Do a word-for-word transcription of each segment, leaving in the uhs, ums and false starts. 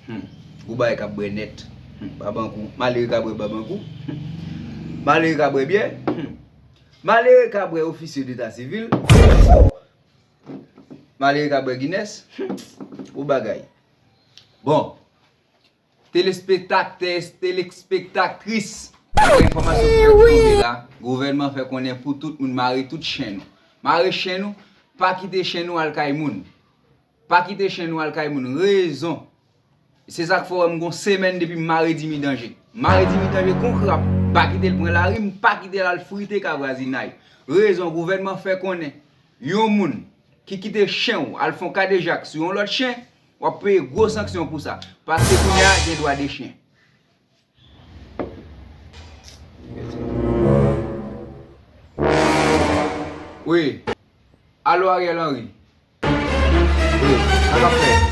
Hmm. Gwo bagay k ap bwè nèt. Hmm. Babankou. Malere ka bwè babankou. Hmm. Malere ka bwè byè. Hmm. Malere ka bwè ofisye deta sivil. Malere ka bwè Guinness. Hmm. Gwo bagay. Bon. Telespektatè, telespektatris. Daprè enfòmasyon ki fèk tonbe la, gouvènman fè konnen pou tout moun mare tout chen nou. Mare chen nou, pa kite chen nou al kay moun. Pa kite chen nou al kay moun. Rezon. Se sa k fè w wè m gon semèn depi m mare Dimi Danje. M mare Dimi Danje kon krab. M pa kite l pran lari, m pa kite l al frite ka vwazinay. Rezon, gouvènman fè konnen yon moun ki kite chen w al fè yon kadejak sou yon lòt chen, w ap peye gwo sanksyon pou sa. Paske kounye a, gen dwa de chen. Wi. Alo, Ariel Henry. Wi, sa k ap fèt?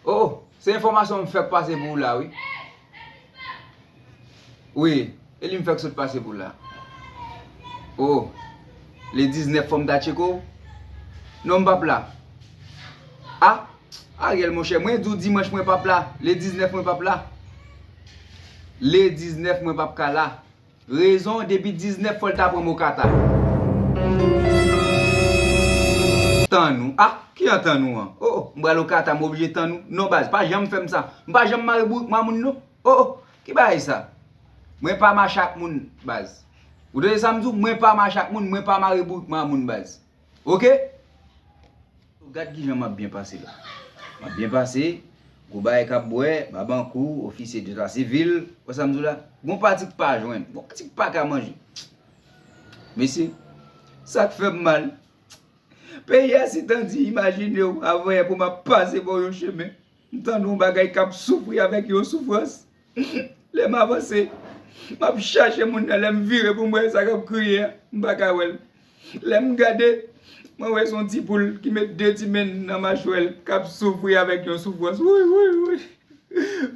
O, o, se enfòmasyon m fèk pase pou ou la, wi. Wi, e li m fèk sot pase pou la. O, le diznèf fò m ta tcheke w? Non, m p ap la. A, Ariel, monchè, mwen di w dimanch mwen p ap la. Le diznèf mwen p ap la. Le diznèf mwen p ap ka la. Rezon, depi diznèf fò l ta pran m Okata. Tann ou. A, ki an tann ou an? O, o, m pral Okata, m oblije tann ou. Non, baz, pa janm fè m sa. M pa janm mare bourik mwa moun, non. O, o, ki bagay sa? Mwen pa mache ak moun, baz. Ou tande sa m di w? Mwen pa mache ak moun, mwen pa mare bourik mwa moun, baz. Oke? Gad kijan m ap byen pase la. M ap byen pase, gwo bagay k ap bwè, babankou, ofisye deta sivil, wè sa m di w la? Gon pati k pa jwenn, gon pati k pa ka manje. Mesye, sa k fè m mal. Peyi a sitandi, imajine w, avanyè pou m ap pase bò yon chemen. M tande yon bagay k ap soufri avèk yon soufrans. Lè m avanse, m ap chache moun nan. Lè m vire pou m wè sa k ap kriye a, m pa ka wè l. Lè m gade, mwen wè se yon ti poul ki met de ti men l nan machwè l, k ap soufri avèk yon soufrans. Wouyy, wouyy, wouyy.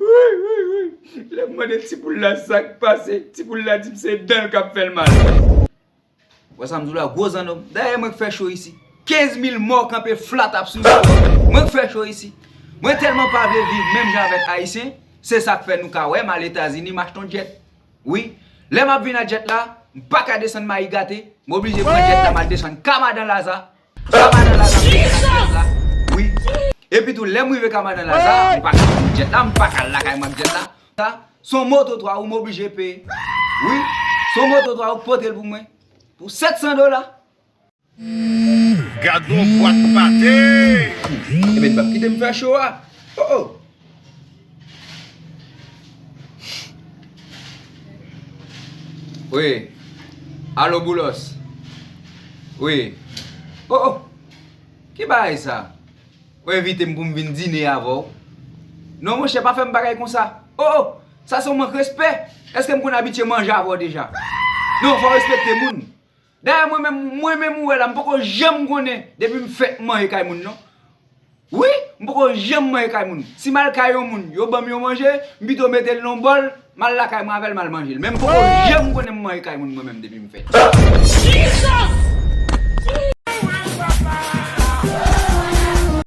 Wouyy, wouyy, wouyy. Lè m mande ti poul la sa k pase, ti poul la di m se dan l k ap fè l mal. Wè sa m di w la, gwo zannòm. Dayè mwen k fè cho isi. Kenz mil mò kanpe flat ap sou yo. Mwen k fè cho isi. Mwen tèlman pa vle viv menm jan avèk Ayisyen, se sa k fè nou ka wè m al Etazini, m achte yon djèt. Wi. Lè m ap vin ak djèt la, m pa ka desann Mayi Gate, m oblije pran djèt la, m al desann ka Madan Laza. Ka Madan Laza, m desann ak djèt la. Wi. Epi tou, lè m rive ka Madan Laza, m pa ka pran djèt la, m pa ka al lakay mwen ak djèt la. Sa, se yon moto twa ou m oblije peye. Wi, se yon moto twa ou k pote l pou mwen. Pou sèt san dola. Gad yon bwat pate! Ebyen, n p ap kite m fè cho a. O, o! Wi. Alo, Boulos. Wi. O, o! Ki bagay sa? Ou envite m pou m vin dine avè w? Non, monchè, pa fè m bagay konsa. O, o! Sa se yon mank respè. Èske m konn abitye manje avè w deja? Non, fò w respekte moun. Dayè, mwen menm, mwen menm ou wè la, m poko janm konnen depi m fèt m manje kay moun, non. Wi, m poko janm manje kay moun. Si m al kay yon moun, yo ban m yon manje, m pito mete l nan yon bòl, m al lakay mwen avè l, m al manje l. Men m poko janm konnen m manje kay moun mwen menm depi m fèt.